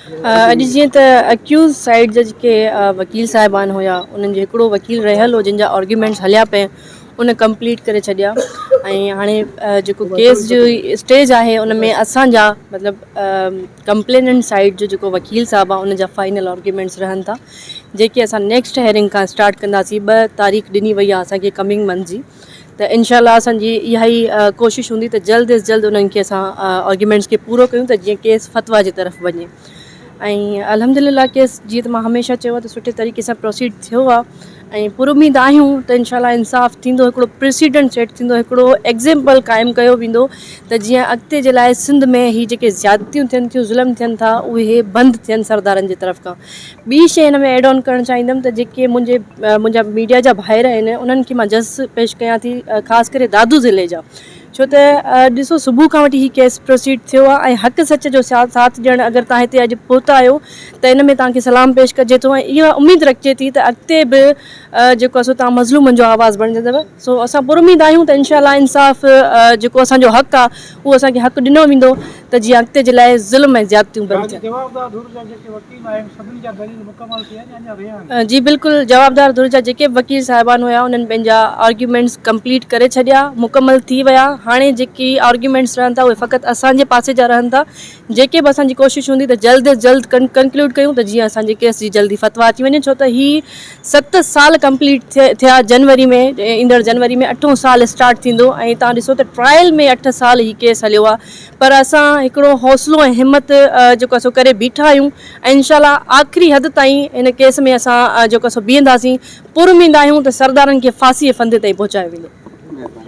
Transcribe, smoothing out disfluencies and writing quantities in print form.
اڄ جيئن ته اڪيوز سائيڊ جا جيڪي وڪيل صاحبان هيا انهن جو هڪڙو وڪيل رهيل هو جن جا آرگيومينٽس هليا پئي ان ڪمپليٽ ڪري ڇڏيا ۽ هاڻي جيڪو ڪيس جو اسٽيج آهي ان ۾ اسان جا مطلب ڪمپليننٽ سائيڊ جو جيڪو وڪيل صاحب آهي ان جا فائنل آرگيومينٽس رهن ٿا جيڪي اسان نيڪسٽ هيئرنگ کان اسٽارٽ ڪنداسين ٻه تاريخ ڏني وئي آهي اسان کي ڪمنگ منٿ جي ته انشاء الله اسان جي اها ئي ڪوشش هوندي ته جلد از جلد انهن کي اسان آرگيومينٽس کي پورو ڪيون ته جيئن ڪيس فتويٰ جي طرف وڃي ۽ الحمد لله ڪيس جيئن ته مان هميشه چيو آهي ته سٺي طريقي سان پروسيڊ ٿيو آهي ۽ پر اميد آهيون ته انشاء الله انصاف ٿيندو هڪڙو پريسيڊنٽ سيٽ ٿيندو هڪڙو ايگزيمپل قائم ڪيو ويندو ته جيئن اڳتي جي لاء سنڌ ۾ هي جيڪي زيادتيون ٿين ٿيون ظلم ٿين ٿا اهي بند ٿين سردارن جي طرف کان ٻي شيء هن ۾ ايڊ آن ڪرڻ چاهيندم ته جيڪي منهنجي منهنجا ميڊيا جا ڀائر آهن انهن کي مان جس پيش ڪيان ٿي خاص ڪري دادو ضلعي جا ڇو ته ڏسو صبح کان وٺي هي ڪيس پروسيڊ ٿيو آهي ۽ حق سچ جو ساٿ ڏيڻ اگر تان هتي اڄ پهتا آهيو ته ان ۾ تان کي سلام پيش ڪجي ٿو ۽ اها اميد رکجي ٿي ته اڳتي به جيڪو آهي سو تان مظلومن جو آواز بڻجندو سو اسان پر اميد آهيون ته انشاء الله انصاف جيڪو اسان جو حق آهي اهو اسان کي حق ڏنو ويندو ته جيئن اڳتي جي لاء ظلم ۽ زيادتيون بند ٿين. جوابدار ڌر جا جيڪي وڪيل آهن سڀني جا دليل مڪمل ٿي ويا يا اڃا رهيا آهن؟ جي بلڪل جوابدار ڌر جا جيڪي به وڪيل صاحبان هيا انهن پنهنجا آرگيومينٽس ڪمپليٽ ڪري ڇڏيا مڪمل ٿي ويا هاڻي جيڪي آرگيومينٽس رهن ٿا اهي فقط اسان جي پاسي جا رهن ٿا جيڪي به اسان جي ڪوشش هوندي ته جلد از جلد ڪنڪلوڊ ڪيون ته جيئن اسان جي ڪيس جي جلدي فتويٰ اچي وڃي ڇو ته هي ست سال ڪمپليٽ ٿيا جنوري ۾ ايندڙ جنوري ۾ اٺون سال اسٽارٽ ٿيندو ۽ تان ڏسو ته ٽرائل ۾ اٺ سال هي ڪيس هليو آهي پر اسان هڪڙو حوصلو ۽ همت جيڪو آهي سو ڪري بيٺا آهيون ۽ انشاء الله آخري حد تائين هن ڪيس ۾ اسان جيڪو آهي سو بيهنداسين پر اميد آهيون ته سردارن کي ڦاسي جي ڦندي تائين پهچايو ويندو.